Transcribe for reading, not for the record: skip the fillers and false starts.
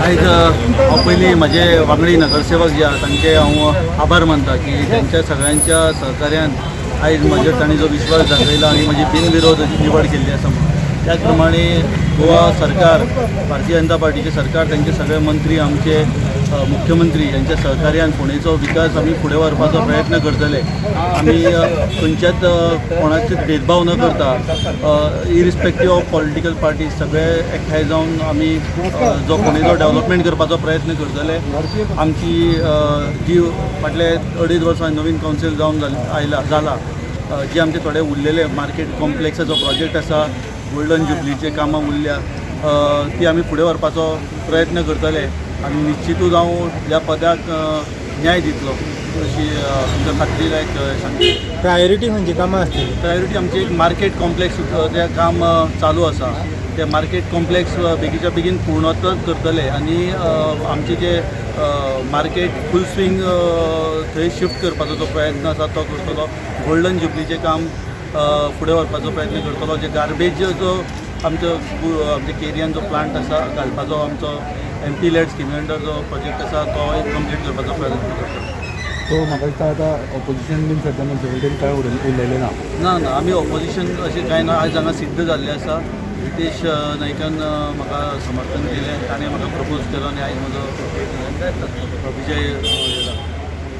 आयज हांव पयलीं म्हजे वांगडी नगरसेवक जे आहा तांचे हांव आभार मानता की तांच्या सगळ्यांच्या सहकार्यान आयज म्हजेर तांणी जो विश्वास दाखयला आनी म्हजी बिनविरोध अशी निवड केल्ली आसा म्हणून. त्याच प्रमाणे गोवा सरकार, भारतीय जनता पार्टीचे सरकार, तांचे सगळे मंत्री, आमचे मुख्यमंत्री यांच्या सहकार्यान फोंडेचो विकास आमी फुडें व्हरपाचो प्रयत्न करतले. आमी खंयच्याच कोणाचे भेदभाव न करता, इरिस्पेक्टीव ऑफ पॉलिटिकल पार्टी, सगळे एकठांय जावन आमी जो फोंडेचो डेव्हलपमेंट करपाचो प्रयत्न करतले. आमची जी फाटले 2.5 वर्सां नवीन कावन्सील जावन आयला जाला, जे आमचे थोडे उरलेले मार्केट कॉम्प्लेक्साचो प्रोजेक्ट आसा, गोल्डन जुबलीचे कामां उरल्या, ती आमी फुडें व्हरपाचो प्रयत्न करतले आनी निश्चितूच हांव ह्या पदाक न्याय दितलो अशी तुमकां खात्री लायक सांगता. प्रायोरिटी खंयची कामां आसतली? प्रायोरिटी आमची एक मार्केट कॉम्प्लेक्स तें काम चालू आसा. ते मार्केट कॉम्प्लेक्स बेगीच्या बेगीन पूर्णत्व करतले आनी आमचे जे मार्केट फूल स्विंग थंय शिफ्ट करपाचो जो प्रयत्न आसा तो करतलो. गोल्डन जुबलीचें काम फुडें व्हरपाचो प्रयत्न करतलो. जे गार्बेज जो आमचो आमच्या केरियान जो प्लांट आसा घालपाचो, आमचो एमपी लॅड स्किमी अंडर जो प्रोजेक्ट आसा तो एक कंप्लीट करपाचो प्रयत्न करतलो. सो म्हाका दिसता आतां ऑपोजिशन बीन सद्या म्हणजे वटेन कांय उलयलें ना. ना ना, आमी ऑपोजिशन अशें कांय ना. आयज हांगा सिद्ध जाल्लें आसा. रितेश नायकान म्हाका समर्थन केलें, ताणें म्हाका प्रपोज केलो आनी आयज म्हजो विजय जाला.